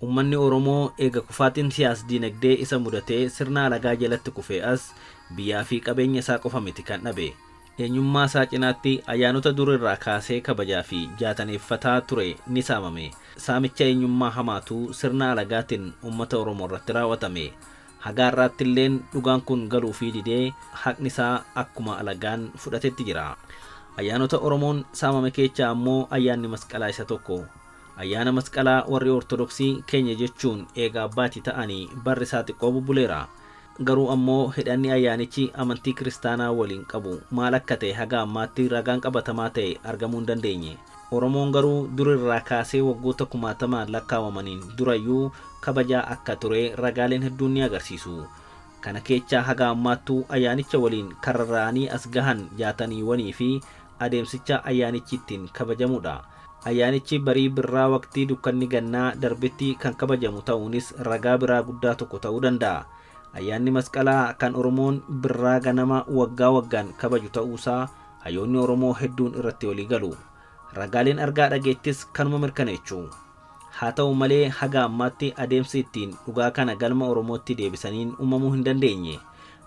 Ummanni Oromoo eega kufaatiin siyaas-diinagdee isa mudatee sirna alagaa jalatti kufee as biyyaa fi qabeenya isaa qofa miti kan dhabe. Eenyummaa isaa cinaatti ayyaanota dur irraa kaasee kabajaa fi jaataneeffataa ture ni saamame. Saamicha eenyummaa hamaatu sirna alagaatiin ummata Oromoo irratti raaw'atame. Haga har'aattilleen dhugaan kun galuufii didee haqni isaa akkuma alagaan fudhatetti jira. Ayyaanota Oromoon saamame keechaa ammoo ayyaanni Masqalaa isa tokko. Ayyaana Masqalaa warri Ortodoksii keenya jechuun eega abbaatii ta'anii barri isaa xiqqoo bubbuleera. Garuu ammoo hidhanni ayyaanichi amantii Kiristaanaa waliin qabu maal akka ta'e haga ammaatti ragaan qabatamaa ta'e argamuu hin dandeenye. Oromoon garuu dur irraa kaasee waggoota kumaatamaan lakkaawamaniin durayyuu kabajaa akka ture ragaaleen hedduun ni agarsiisu. Kana keechaa haga ammaattuu ayyaanicha waliin kan rarra'anii as gahan jaataniiwanii fi adeemsicha ayyaanichi ittiin kabajamudha. Ayyaanichi barii birraa waqtii dukkanni gannaa darbetti kan kabajamu ta'uunis ragaa biraa guddaa tokko ta'uu danda'a. Ayyaanni Masqalaa kan Oromoon birraa ganama waggaa waggaan kabaju ta'uusaa hayyoonni Oromoo hedduun irratti walii galu. Ragaaleen argaa dhageettis kanuma mirkaneechu. Haa ta'u malee haga ammaatti adeemsi ittiin dhugaa kana galma Oromootti deebisaniin uumamuu hin dandeenye.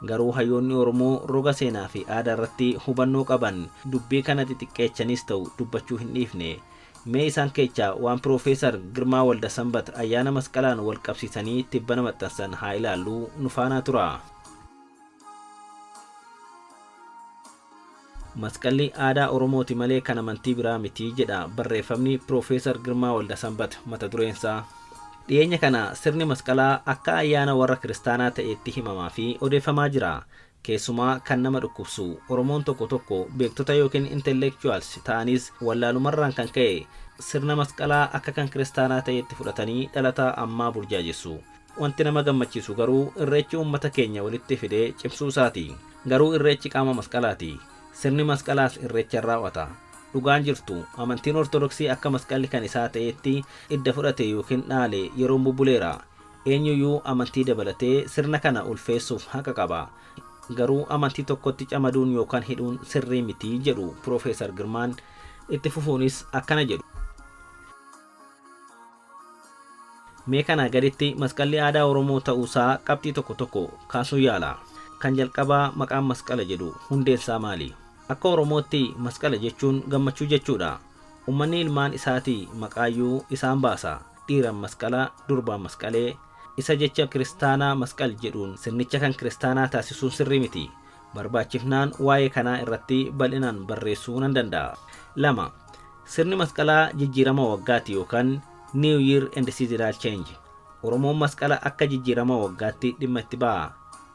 Garuu hayyoonni Oromoo roga seenaa fi aadaa irratti hubannoo qaban dubbii kana xixiqqeechaniis ta'u dubbachuu hin dhiifne. Mee isaan keechaa waan Piroofeesar Girmaa Waldasanbat ayyaana Masqalaan wal qabsiisanii tibbana maxxansan haa ilaalluu nu faanaa turaa. Masqalli aadaa Oromooti malee kan amantii biraa miti jedha barreeffamni Piroofeesar Girmaa Waldasanbat mata dureensaa. Dhiyeenya kana sirni Masqalaa akka ayyaana warra Kiristaanaa ta'eetti himamaa fi odeeffamaa jira. Keessumaa kan nama dhukkubsu Oromoon tokko tokko beektota yookiin intellectuals ta'anis wallaalumarraan kan ka'e sirna Masqalaa akka kan Kiristaanaa ta'eetti fudhatanii dhalataa ammaa burjaajessu. Wanti nama gammachiisu garuu Irreechi uummata keenya walitti fidee cimsuu isaati. Garuu Irreechi qaama Masqalaati. Sirni Masqalaas Irreechan raaw'ata. Dhugaan jirtu, amantiin Ortodoksii akka Masqalli kan isaa ta'eetti idda fudhate yookiin dhaale yeroon bubbuleera. Eenyuyyuu amantii dabalatee sirna kana ulfeessuuf haqa qaba. Garuu amantii tokkotti camaduun yookaan hidhuun sirrii miti jedhu Piroofeesar Girmaan. Itti fufuunis akkana jedhu. Mee kanaa gaditti Masqalli aadaa Oromoo ta'uusaa qabxii tokko tokko kaasuun yaala. Kan jalqabaa maqaan Masqala jedhu hundeensaa maali? Akka Oromootti Masqala jechuun gammachuu jechuudha. Ummanni ilmaan isaatii maqaayyuu isaan baasa. Dhiiran Masqala, durbaan Masqalee. Isa jecha Kiristaanaa Masqal jedhuun sirnicha kan Kiristaanaa taasisuun sirrii miti. Barbaachifnaan waa'ee kanaa irratti bal'inaan barreessuu nan danda'a. 2, Sirni Masqalaa jijjiirama waggaati yookaan New Year and Seasonal Change. Oromoon Masqala akka jijjiirama waggaatti dhimma itti ba'a.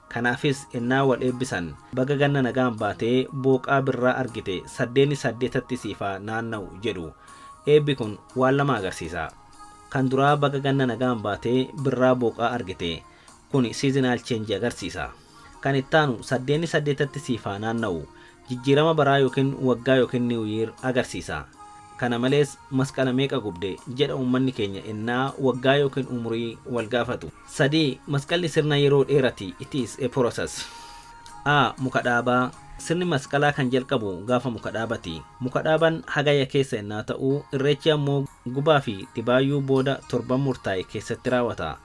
Kanaafis ennaa wal eebbisan, baga ganna nagaan baatee booqaa birraa argite saddeeni saddeetatti siif haa naanna'u jedhu. Eebbi kun waan lama agarsiisa. Kan duraa baga ganna nagaan baatee birraa booqaa argite. Kuni seasonal change agarsiisa. Kan ittaanu saddeenni saddeettatti siif haa naanna'u. Jijjiirama baraa yookiin waggaa yookiin new year agarsiisa. Kana malees masqala meeqa gubde? jedha uummanni keenya ennaa waggaa yookiin umurii wal gaafatu. 3, Masqalli sirna yeroo dheerati, it is a process. A. Muka dhaabaa, Sirni masqalaa kan jalqabu gaafa muka dhaabati. Muka dhaaban Hagayya keessa ennaa ta'u, Irreechi ammoo Gubaa fi Dhibaayyuu booda torban murtaa'e keessatti raaw'ata.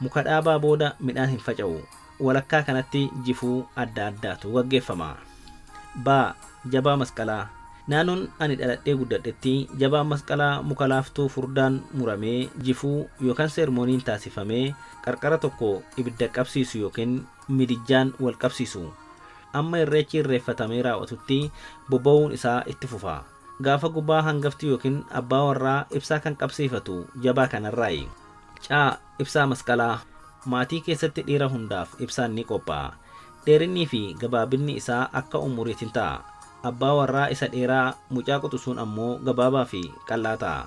Muka dhaabaa booda midhaan hin faca'u. Walakkaa kanatti jifuu adda addaatu gaggeeffama. B. Jabaa Masqalaa Naannoon ani dhaladhee guddadhetti jabaan masqalaa muka laaftuu furdaan muramee jifuu yookan seermooniin taasifamee qarqara tokko ibidda qabsiisu yookiin midijjaan wal qabsiisu. Amma irreechi irreeffatamee raaw'atutti boba'uun isaa itti fufa. Gaafa gubaa hangafti yookiin abbaa warraa ibsaa kan qabsiifatu jabaa kanarraayi. C. Ibsaa Masqalaa Maatii keessatti dhiira hundaaf ibsaan ni qophaa'a. Dheerinnii fi gabaabinni isaa akka umuriitiin ta'a. Abbaa warraa isa dheeraa, mucaa quxusuun ammoo gabaabaa fi qal'aa ta'a.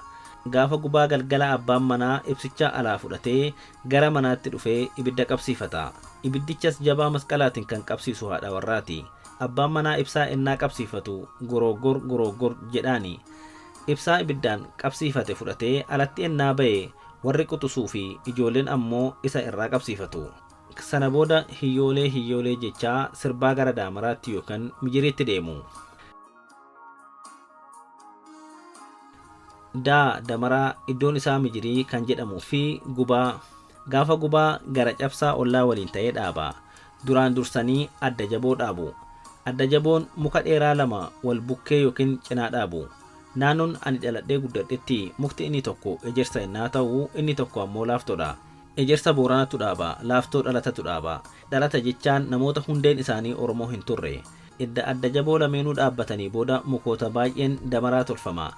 Gaafa gubaa galgala abbaan manaa ibsicha alaa fudhatee gara manaatti dhufee ibidda qabsiifata. Ibiddichas jabaa masqalaatiin kan qabsiisu haadha warraati. Abbaan manaa ibsaa ennaa qabsiifatu gorooggor gorooggor jedhaani. Ibsaa ibiddaan qabsiifate fudhatee alatti ennaa ba'e Warri quxusuu fi ijoolleen ammoo isa irraa qabsiifatu. Sana booda hiyyoolee hiyyoolee jechaa sirbaa gara daamaraatti yookan mijiriitti deemu. Daa damaraa iddoon isaa Mijirii kan jedhamuu fi Gubaa. Gaafa Gubaa gara cabsaa ollaa waliin ta'ee dhaaba. Duraan dursanii adda jaboo dhaabu. Adda jaboon muka dheeraa lama wal bukkee yookiin cinaa dhaabu. Naannoon ani dhaladhee guddadhetti mukti inni tokko ejersa innaa ta'u inni tokko ammoo laaftoodha. Ejersa Booranatu dhaaba, laaftoo dhalatatu dhaaba. Dhalata jechaan namoota hundeen isaanii Oromoo hin turre. Edda adda jaboo lameenuu dhaabbatanii booda mukoota baay'een damaraa tolfama.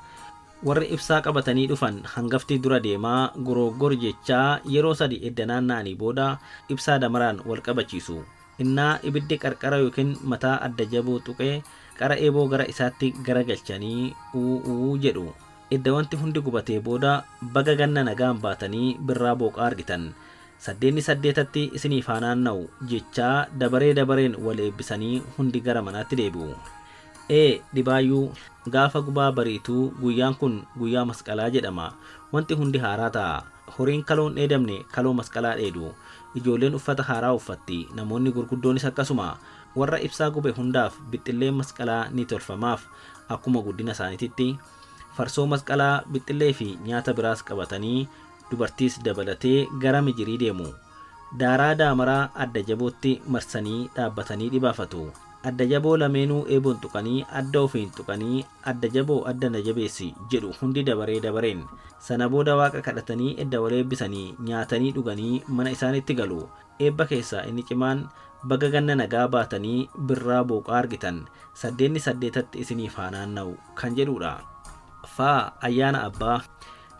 Warri ibsaa qabatanii dhufan hangafti dura deemaa goroogor jechaa yeroo sadi edda naanna'anii booda ibsaa damaraan wal qabachiisu. Innaa ibiddi qarqara yookiin mataa adda jaboo tuqee qara eeboo gara isaatti garagalchanii u'uu jedhu. Edda wanti hundi gubatee booda baga ganna nagaan baatanii birraa booqaa argitan. Saddeenni saddeetatti isiniif haa naanna'u jechaa dabaree dabareen wal eebbisanii hundi gara manaatti deebi'u. E. Dhibaayyuu. Gaafa Gubaa bariituu guyyaan kun guyyaa masqalaa jedhama. Wanti hundi haaraa ta'a. Horiin kaloo hin dheedamne kaloo masqalaa dheedu. Ijoolleen uffata haaraa uffatti. Namoonni gurguddoonis akkasuma. Warra ibsaa gube hundaaf bixxilleen masqalaa ni tolfamaaf. Akkuma guddina isaaniititti farsoo masqalaa, bixxillee fi nyaata biraas qabatanii dubartiis dabalatee gara Mijirii deemu. Daaraa daamaraa adda jabootti marsanii dhaabbatanii dhibaafatu. Adda jaboo lameenuu eeboon tuqanii adda ofiin tuqanii adda jaboo adda na jabeessi jedhu hundi dabaree dabareen. Sana booda waaqa kadhatanii edda wal eebbisanii nyaatanii dhuganii mana isaaniitti galu. Eebba keessaa inni cimaan baga ganna nagaa baatanii birraa booqaa argitan saddeenni saddeetatti isiniif haa naanna'u kan jedhuudha. Ffaa Ayyaana Abbaa.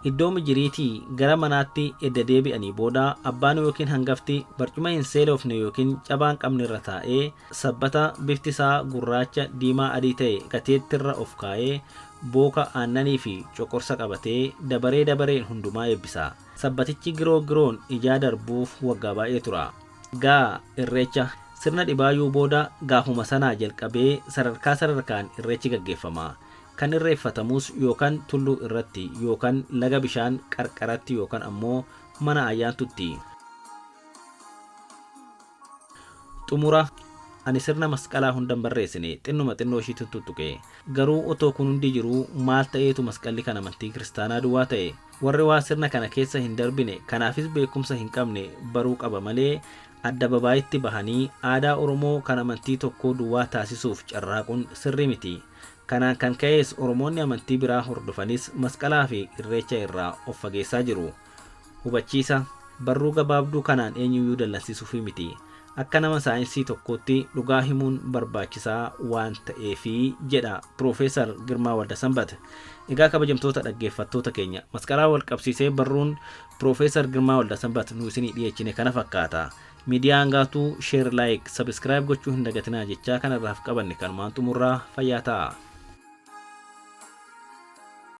Iddoo Mijiriitii gara manaatti edda deebi'anii booda abbaan yookiin hangafti barcuma hin seelofne yookiin cabaa hin qabne irra taa'ee sabbata bifti isaa gurraacha, diimaa, adii ta'e gateettirra of kaa'ee booka aannanii fi coqorsa qabatee dabaree dabareen hundumaa eebbisa. Sabbatichi giroo giroon ijaa darbuuf waggaa baay'ee tura. Gaa Irreecha. Sirna Dhibaayyuu booda gaafuma sanaa jalqabee sadarkaa sadarkaan Irreechi gaggeeffama. Kan irreeffatamus yookan tulluu irratti, yookan laga bishaan qarqaratti yookan ammoo mana ayyaantutti. Xumura Ani sirna masqalaa hunda hin barreessine, xinnuma xinnoo ishiitin tuttuqe. Garuu otoo kun hundi jiruu maal ta'eetu masqalli kan amantii kiristaanaa duwwaa ta'e? Warri waa sirna kana keessa hin darbine, kanaafis beekumsa hin qabne baruu qaba malee addababaayitti bahanii aadaa Oromoo kan amantii tokkoo duwwaa taasisuuf carraaquun sirrii miti. Kanaan kan ka'es Oromoonni amantii biraa hordofanis Masqalaafi Irreecha irraa of fageessaa jiru. Hubachiisa, Barruu gabaabduu kanaan eenyuyyuu dallansiisuufii miti. Akka nama saayinsii tokkootti dhugaa himuun barbaachisaa waan ta'eefi jedha Piroofeesar Girmaa Waldasanbat. Egaa kabajamtoota dhaggeeffattoota keenya Masqalaa walqabsiisee barruun Piroofeesar Girmaa Waldasanbat nu isinii dhiyeechine kana fakkaata. Miidiyaa Hangaatuu share like subscribe gochuu hin dagatinaa jechaa kan har'aaf qabanne kanumaan xumurraa fayyaa ta'aa.